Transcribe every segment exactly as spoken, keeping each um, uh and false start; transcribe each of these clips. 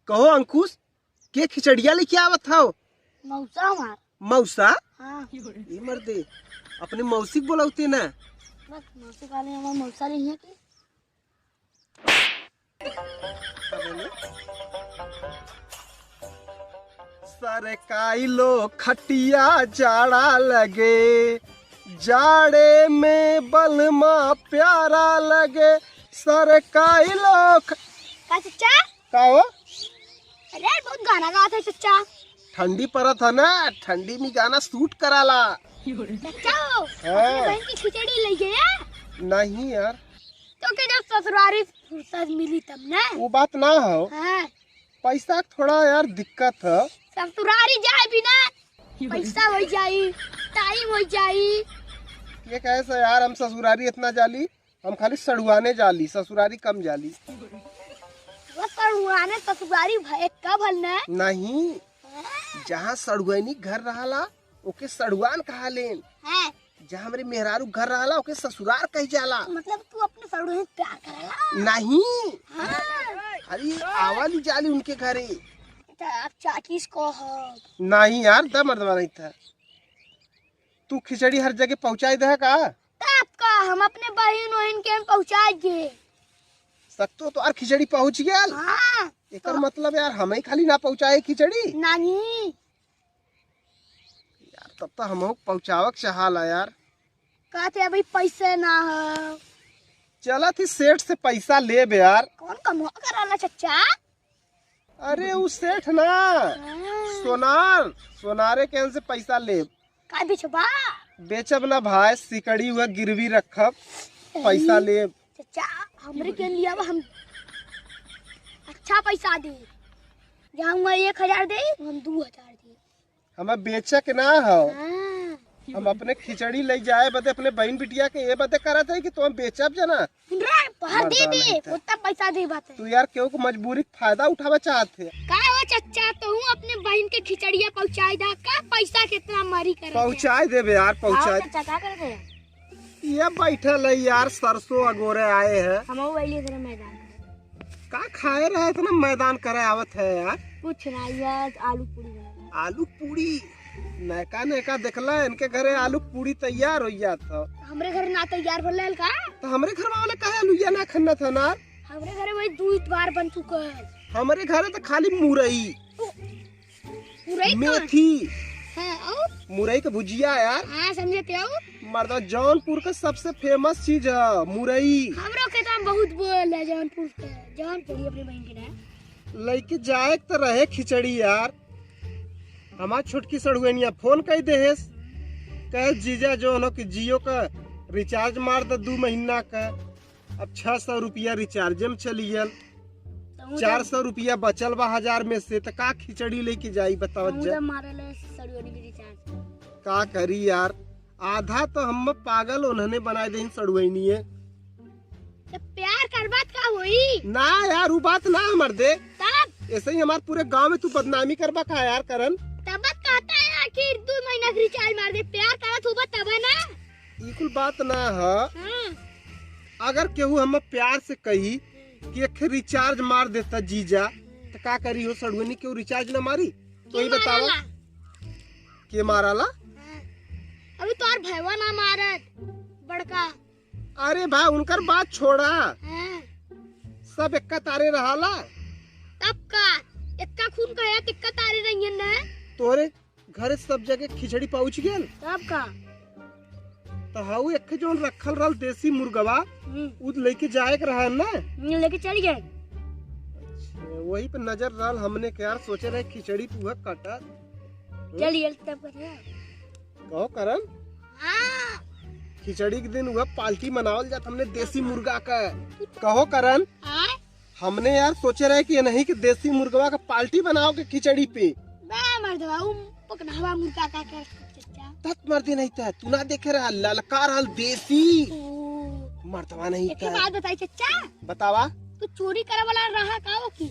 कहो अंकुश, के खिचड़िया लेके आवत हौ? मौसा हमार। मौसा? हाँ। ये मर्दे, अपने मौसी के बोलौते ना। बस मौसी वाले हमार मौसा नहीं है कि? सरकाई लो खटिया जाड़ा लगे, जाड़े में बलमा प्यारा लगे, सरकाई लो ख- का चच्चा? का हो? अरे बहुत गाना गात है चच्चा। ठंडी परत है ना, ठंडी में गाना सूट कराला। चच्चा हो, हाँ। अपने बहन की खिचड़ी ले गया? नहीं यार। तो के जब ससुरारी फुर्सत मिली तब ना। वो बात ना हो। हाँ। पैसा के थोड़ा यार दिक्कत है। ससुरारी जाए बिना पैसा हो जाई, टाइम हो जाई। ये कैसे यार, हम ससुरारी इतना जाली, हम खाली सड़ुआने जाली, ससुरारी कम जाली। वो सड़ुआने ससुरारी भय कब हल ना? नहीं, हाँ। जहाँ सड़ुआनी घर रहला, ओके सड़ुआन कहा लेन। हाँ। जहाँ हमरे मेहरारू घर रहला, ओके ससुरार कही जाला। मतलब तू अपने सड़ुआन से प्यार करेला? नहीं। हाँ। अरे आवाली जाली उनके घरे। तो आप चाचीस को हो। नहीं यार, दम मर्दवा नहीं था। तू खिचड़ी हर जगह पहुँचाई दे का? तब का, हम अपने बहिन वहिन के हम पहुँचाई दे। सकतो तो यार खिचड़ी पहुँच गया। हाँ। एकर तो मतलब यार, हमें खाली ना पहुँचाए खिचड़ी। नहीं। यार, तब तो हमहू पहुँचावक चाहाला यार। कहते अभी पैसे ना हो। चलत ही सेठ से पैसा लेब यार। कौन कमवा कराला चच्चा? अरे, उ सेठ ना, हाँ। सोनार, सोनारे के यहाँ से पैसा लेब। का बेचबा? बेचब ना भाई, सिकड़ी हुआ गिरवी रखब, पैसा लेब। चच्चा, हमरे के लिए अब हम अच्छा पैसा दे। जहाँ हुआ एक हजार दे, हम दू हजार दे। हमें बेचे के ना हो। हाँ। हम अपने खिचड़ी ले जाए बदे, अपने बहन बिटिया के ये बदे करत है कि तुम बेचब जना। सुन रहा है, पहर दे मर्दाना दे, ही था। उतना पैसा दे बात है। तू यार केहू को मजबूरी के फायदा उठावे चाहत है। का हो चच्चा, तू अपने बहन के खिचड़िया पहुँचाई दा, का पैसा कितना मारी करे? पहुँचाई देबे यार, पहुँचाई। चच्चा, का करत है? ये बैठल है यार, सरसों अगोरे आए हैं। हम वो वाली तरह मैदान। का खाए रहा इतना मैदान करे आवत है यार? कुछ ना यार, आलू पूरी बना। आलू पूरी? नयका नयका देखला, इनके घरे आलू पूरी तैयार हो जात हो। हमरे घर ना तैयार होला का? तो हमरे घर वाले काहे आलूया ना खन्ना था ना? हमरे घरे वही दू बार बन चुका है। हमरे घरे तो खाली मुरई। मुरई का? मेथी। हाँ, और? मुरई के भुजिया यार। हाँ, समझे थे, और? मर्दा, जौनपुर का सबसे famous चीज है मुरई। हमरो के तो हम बहुत बोल है जौनपुर के। जौनपुरी अपनी बहन के ना। लइके जाए के तो रहे खिचड़ी यार। हमार छोटकी सड़ुआनिया फोन कई देहेस, कहे, "जीजा, जो हनो कि जियो का recharge मार द दू महीना का।" अब छह सौ रुपया recharge में चली गल, तो हम चार सौ रुपया बचल बा हजार में से, त का खिचड़ी लेके जाई, बतावत हमहू जा। तो मारे ले सड़ुआनी के recharge। का करी यार, आधा तो हम पागल उन्होंने बनाए देहिन सड़ुआनिये। तो प्यार करबा त का होई? ना यार, उ बात ना हमर दे। तब? ऐसे ही हमार पूरे गांव में तू बदनामी करबा का यार, करन? तब कहता है आखिर दू महीना के recharge मार दे, प्यार करत होबा तब ना। ई कुल बात ना ह। हाँ। अगर केहू हम प्यार से कही कि एक recharge मार देता जीजा, त का करी हो सड़ुआनी, केहू recharge ना मारी? तो के ही बतावा। माराला? के माराला? हाँ। अभी तोर भैवा ना मारत, बड़का। अरे भाई, उनकर बात छोड़ा। हाँ। सब एक्का तारे रहाला। तब का? एक्का खून का है, एक्का तारे रहियन ना। तोरे घरे सब जगह खिचड़ी पहुँच गेल? तब का? त हऊ एक जौन रखल रहल देसी मुर्गवा, हम्म। उ लेके जाए के रहल ना? हम्म, लेके चल गए। अच्छा, वही पे नजर रहल हमने के यार, सोचे रहे खिचड़ी पुआ कटत। चल ये तब कटत। कहो करन? हाँ। खिचड़ी के दिन वह party मनावल जात हमने देसी मुर्गा का। कहो करन? हाँ? हमने यार सोचे रहे कि ये नहीं कि देसी मुर्गवा का party बनाओ के खिचड़ी पे। बे मर्दवा, उ पकनहवा मुर्गा का कर चच्चा। तत मर्दी नहीं था, तू ना देखे रहा, ललका रहल देसी। ओ। मर्दवा नहीं एक था। बात बताई चच्चा। बतावा। तू चोरी करे वाला रहा का हो की?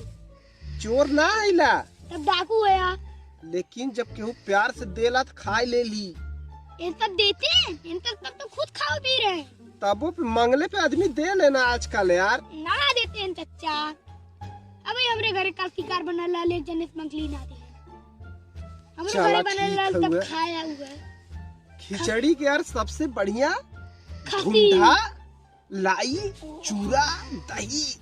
चोर ना आइला। तब डाकू है यार। लेकिन जब केहू प्यार से देला त खाए ले ली। इन तब देते हैं, इन तब, तब तो खुद खाओ पी रहे हैं। तबो पे मंगले पे आदमी दे लेना आजकल यार। ना देते हैं चच्चा। अब हमरे घरे काल शिकार बनल रहल, एक जने से मंगली ना दे। हमरे चला, घरे बनल ठीक रहल, तब हउए। खाया हुआ। खिचड़ी के यार सबसे बढ़िया खसी। ढूंढा, लाई, चूरा, दही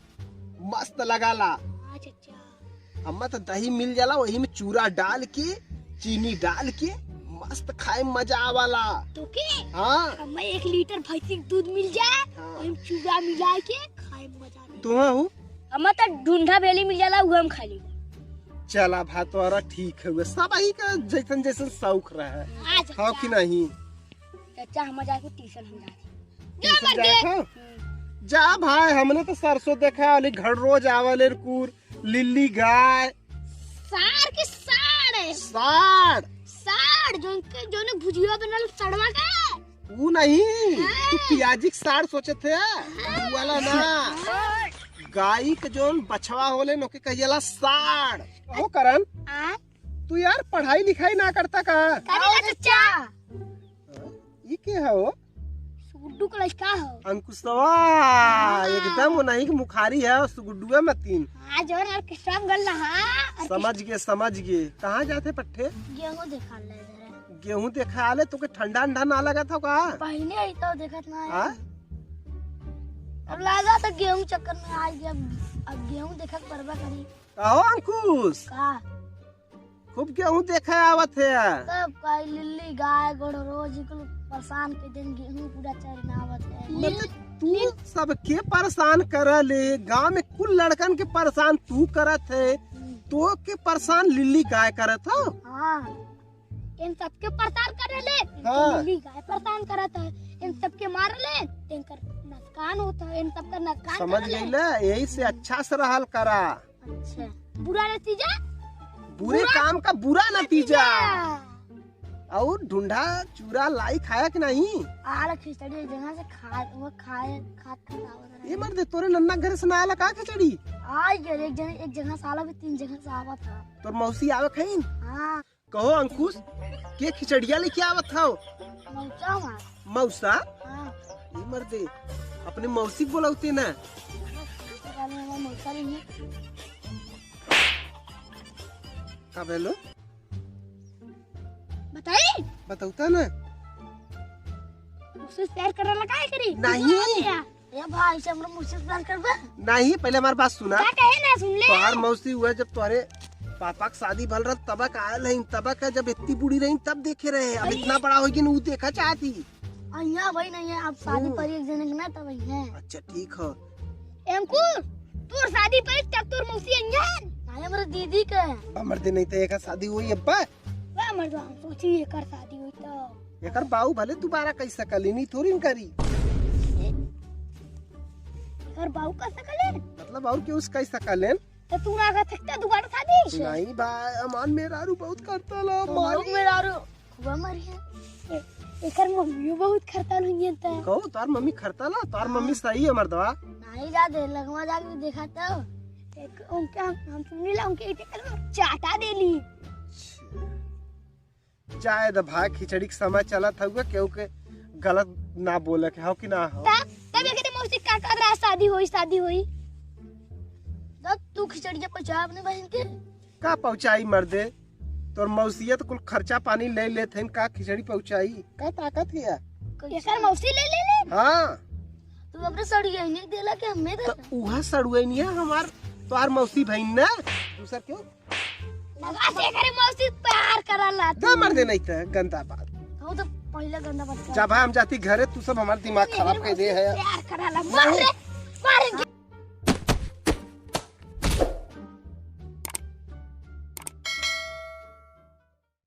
मस्त लगाला। हाँ, चाचा। हम्मा तो दही मिल जाला, वही में चूरा डाल के, चीनी डाल के, मस्त खाए में मजा आवाला। तो के? हाँ। हम्मा एक लीटर भैंसी के दूध मिल जाए, हाँ। वही में चूरा मिला के खाए में मजा आवे। तू हाँ हूँ? हम्मा तो ढूंढा भेली मिल जाला, उहे हम खा ली। चला भा, तोरा ठीक है, उहे सब ही का जैसन जैसन शौक रहे। हाँ, चाचा। हाँ कि नहीं? चाचा, हम जाके ट्यूशन हम जाते। ट्यूशन जाए था? हम्म। जा भाई, हमने तो सरसों देखा, अली घर रोज आवले कुर, लिल्ली गाय। सार के साड़। साड़। साड़, जोन के, जोन भुजिया बनल सड़वा के। ऊ नहीं, हाँ। तू पियाजी के साड़ सोचे थे, हाँ। ऊ वाला ना। हाँ। गाय के जोन बछवा होले, नोके कहियला साड़। ओ करण, आ? तू यार पढ़ाई लिखाई ना करता का? करेला चाचा। ई के हो? सुगुड्डू का लड़का हो। अंकुशवा, हाँ। एकदम वो नहीं के मुखारी है, सुगुड्डुआ मतीन। हाँ, जोन ऑर्केस्ट्रा में गल रहा। समझ गए, समझ गए। कहाँ जाते पट्ठे? गेहूं देखा ले जरा। गेहूं देखा ले, तोके ठंडा अंडा ना लगा था का? पहले ही तो देखत ना है। हाँ? अब लगा तो गेहूं चक्कर में आ गया, अब, अब गेहूं देखत परबा करी। कहो अंकुश। का? खूब गेहूं देखे आवत है। तब का लिल्ली गाय गोड़ रोज कुल परेशान के दिन गेहूं पूरा चरना आवत है। मतलब तू सबके परेशान कर ले, गांव में कुल लड़कन के परेशान तू करत है, हम्म। तो के परेशान लिल्ली गाय करत हो? हाँ, इन सबके परेशान कर ले, हाँ। लिल्ली गाय परेशान करत है, इन सबके मार ले, इनकर नुकसान होता है, इन सबका नुकसान समझ कर ले। गईला, यही से अच्छा से रहल करा। अच्छा। बुरा नतीजा? बुरे बुरा काम का बुरा नतीजा। नतीजा। और ढूंढा चूरा लाई खाया कि नहीं? आला खिचड़ी एक जगह से खा, वो खाए, खात खात आवत रहे। ये मर्दे, तोरे नन्ना घर से ना आला का खिचड़ी? आई गए, एक जगह, एक जगह से आला भी तीन जगह से आवा था। तोर मौसी आवे खाइन? हाँ। कहो अंकुश, के खिचड़िया लेके आवत हव? मौसा हमार। मौसा? हाँ। ई मर्दे, अपने मौसी के बोलावते ना। पता नहीं, हमार मौसा नहीं है। का भेलो? बताई? बतौता ना। मौसी से प्यार करला काहे करी? नहीं। ए भाई, से हमरा मौसी से प्यार करबे? नहीं, पहले हमार बात सुना। का कहे ना, सुन ले। तोहार मौसी हुआ जब तोहरे पापा के शादी भल रहा, तब का आयल है, तब का जब इतनी बूढ़ी रही, तब देखे रहे। अब अरे। इतना बड़ा हो गई, उ देखा चाहती। अइया भाई नहीं है, अब शादी हम्म। पर एक जने के ना, तब अइया। अच्छा, ठीक हो। अंकुर, तोर शादी पर तब तोर मौसी अइया। अरे, हमरा दीदी के। हमर दे नहीं तो एक शादी हुई अब्बा। वाह, मर्दवा, हम सोची एकर शादी होई तो। एकर बाऊ भले दोबारा कई सकलेन, ई थोड़ी न करी। एकर बाऊ कर सकलेन? मतलब और केहू से कई सकलेन? तो तू ना कर सकता दोबारा शादी? नहीं भाई, हमार मेहरारू बहुत करता ला, तो मारी। मेहरारू खूब मरी है। ए-, एकर मम्मियो बहुत खरताल हुई है तो। कहो, तार मम्मी खरताल है? तार हाँ। मम्मी सही है मर्दवा। नहीं जा दे, लगवा जाके देखा तो। एक, उनके हम, हम सुनी ला, उनके एक चाटा दे ली। जाए द भाई, खिचड़ी के समय चलत हउए, केहू के गलत ना बोले के, हो कि ना हो? तब, तब एकरे मौसी का कहत रहा, "शादी होई, शादी होई।" तब तू खिचड़िया पहुंचा अपने बहन के। का पहुंचाई मर्दे? तोर मौसिया तो कुल खर्चा पानी ले लेत हइन, का खिचड़ी पहुंचाई? का ताकत है यार? कैसे? एकर मौसी ले ले ले। हाँ। तू अपने सड़ुआइनी देला के हमें दे। तो उहा सड़ुआइनी है हमार, तोहार मौसी भइन ना। दूसर केहू? लगा से करे मौसी प्यार करला दे तू। मर्दे नहीं त गंदा बात। हो तो पहले गंदा बात कर। जब हम जाती घरे, तू सब हमार दिमाग खराब कर दे है। प्यार करला, मार रे, मार रे।